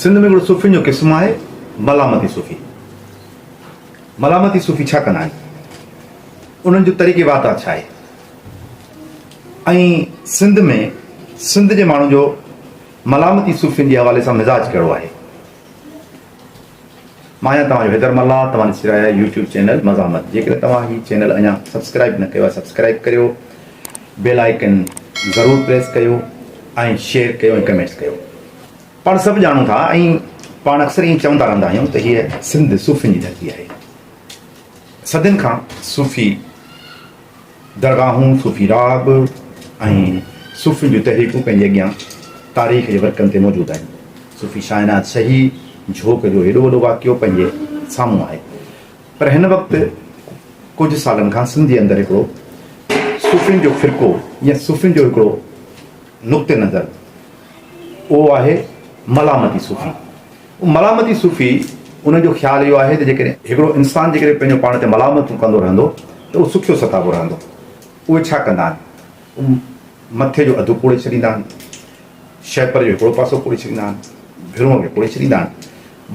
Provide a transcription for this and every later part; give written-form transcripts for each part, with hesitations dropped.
سنڌ ۾ هڪڙو صوفين جو قسم آهي ملامتي صوفي. ملامتي صوفي ڇا ڪندا آهن؟ انهن جو طريقي واردات ڇا آهي؟ ۽ سنڌ ۾ سنڌ جي ماڻهن جو ملامتي صوفين جي حوالي سان مزاج ڪهڙو آهي؟ مان آهيان توهان جو حيدر ملاح توهان ڏسي رهيا آهيو يوٽيوب چينل مزاحمت جيڪڏهن توهان هي چينل اڃا سبسڪرائب نه ڪيو آهي سبسڪرائب ڪريو بيل آئيڪن ضرور پريس ڪيو ۽ شيئر ڪيو ۽ ڪمينٽس ڪيو پاڻ سڀ ڄاڻون ٿا ۽ پاڻ اڪثر ائين چوندا رهندا آهيون ته هيء سنڌ صوفين جي ڌرتي آهي صدين کان صوفي درگاهون، صوفي راڳ ۽ صوفين جون تحريڪون پنهنجي اڳيان تاريخ جي ورقن تي موجود آهن. صوفي شاهناز شهي جهوڪ جو هيڏو وڏو واقعو پنهنجي سامهون آهي. پر هن وقت ڪجهه سالن کان سنڌ جي اندر هڪڙو صوفين جو فرقو يا صوفين جو هڪڙو نقطه نظر اهو آهي ملامتي صوفي. ملامتي صوفي ان جو خيال اهو آهي ته جيڪڏهن هڪڙو انسان جيڪڏهن پنهنجو پاڻ تي ملامتون ڪندو رهندو ته اهو سکيو ستابو رهندو. اهي ڇا ڪندا آهن؟ اهي مٿي جو اڌ ڪوڙي ڇڏيندا آهن، شهپر جو هڪڙو پاسو ڪوڙي ڇڏيندا آهن، ڀرونء کي ڪوڙي ڇڏيندا آهن.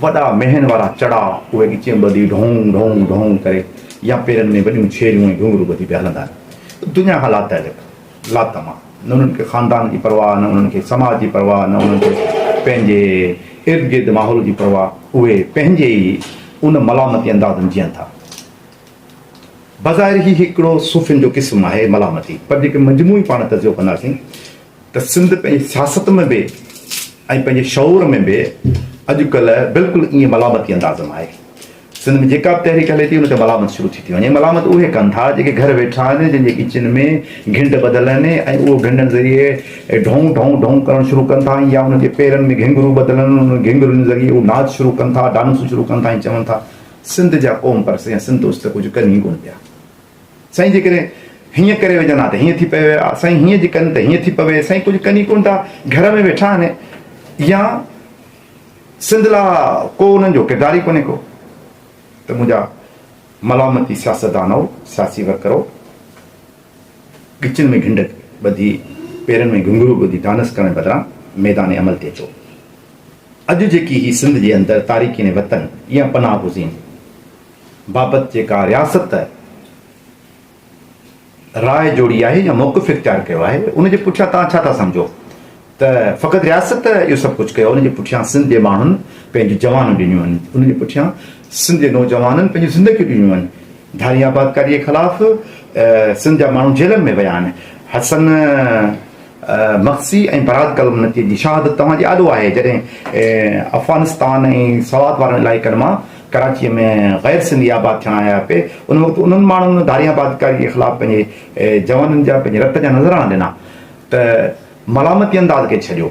وڏا مينهن وارا چڙا اهي ڳچيء ۾ ٻڌي ڍونگ ڍونگ ڍونگ ڪري يا پيرن ۾ وڏيون ڇيريون ۽ گهنگهرو ٻڌي پيا هلندا آهن. دنيا کان لاتعلق. لاتما، نه انهن کي خاندان جي پرواهه، نه انهن کي سماج جي پرواهه، نه انهن کي پنهنجي ارد گرد ماحول جي پرواهه، اهي پنهنجي ئي ان ملامتي انداز ۾ جيئن ٿا. بظاهر هي هڪڙو صوفين جو قسم آهي ملامتي، پر جيڪي مجموعي پاڻ تجزيو ڪنداسين ته سنڌ پنهنجي سياست ۾ به ۽ پنهنجي شعور ۾ به اڄڪلهه بلڪل ائين ملامتي انداز ۾ آهي. سنڌ ۾ جيڪا به تحريڪ هلي ٿي ان تي ملامت شروع ٿي ٿي وڃي. ملامت اهي ڪن ٿا جيڪي گهر ويٺا آهن جن جي ڳچين ۾ گهنڊ ٻڌل آهن ۽ اهو گهنڊن ذريعي ڍونگ ڍونگ ڍونگ ڪرڻ شروع ڪن ٿا يا انهن جي پيرن ۾ گهنگهرو ٻڌل آهن انهن گهنگهرن ذريعي اهو ناچ شروع ڪن ٿا ڊانسون شروع ڪن ٿا ۽ چون ٿا سنڌ جا قوم پرست يا سنڌ دوست ڪجهه ڪن ئي ڪونه پيا. سائين جيڪڏهن هيئن ڪري وجهن ها ته هيئن ٿي پوي ها سائين هيئن جي ڪن ته هيئن ٿي پوي سائين ڪجهه ڪن ئي ڪونه ٿا گهر ۾ ويٺا آهن يا سنڌ لا ڪو انهن جو ڪردار ئي ڪونهي ڪو ته منهنجا ملامتي سياستدانو، سياسي ورڪرو ڳچين ۾ گهنڊ ٻڌي پيرن ۾ گهنگهرو ٻڌي ڊانس ڪرڻ بدران ميدان عمل تي اچو. اڄ جيڪي هي سنڌ جي اندر تاريڪين وطن يا پناهه گزين بابت جيڪا رياست راء جوڙي آهي يا موقف اختيار ڪيو آهي ان جي پٺيان توهان ڇا ٿا سمجهو ته فقط رياست اهو سڀ ڪجهه ڪيو ان جي پٺيان سنڌ جي ماڻهن پنهنجون جوانون ڏنيون آهن ان جي پٺيان سنڌ جي نوجوانن پنهنجون زندگيون ڏنيون آهن ڌاري آبادڪاري جي خلاف سنڌ جا ماڻهو جيلن ۾ ويا آهن حسن مگسي ۽ براد ڪلمنتي جي شهادت توهان جي آڏو آهي جڏهن افغانستان ۽ سوات وارن علائقن مان ڪراچيء ۾ غير سنڌي آباد ٿيڻ آيا پئي ان وقت انهن ماڻهن ڌارين آبادڪاري جي خلاف پنهنجي جوانن جا پنهنجي رت جا نذرانا ڏنا ته ملامتي انداز کي ڇڏيو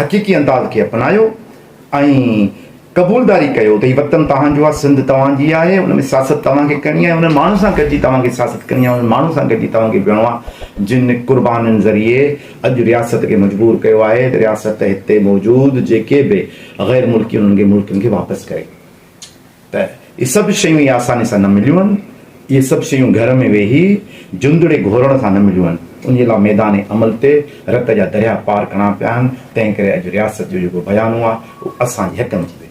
حقيقي انداز کي اپنايو ۽ قبولداري ڪيو ته هي وطن توهان جو آهي سنڌ توهان جي آهي ان ۾ سياست توهان کي ڪرڻي آهي انهن ماڻهن سان گڏجي توهان کي سياست ڪرڻي آهي انهن ماڻهن سان گڏجي توهان کي بيهڻو آهي جن قربانين ذريعي اڄ رياست کي مجبور ڪيو آهي ته رياست هتي موجود جيڪي به غير ملڪي انهن کي ملڪن کي واپس ڪري ته اهي سڀ شيون ئي آساني سان نه مليون آهن، اهي سڀ شيون گهر ۾ ويهي جندڙي گهورڻ سان نه مليون آهن، ان جي لاء ميدان عمل تي رت جا درياهه پار ڪرڻا پيا آهن، تنهن ڪري اڄ رياست جو جيڪو بيانو آهي اهو اسان جي حق ۾ ٿي ويو.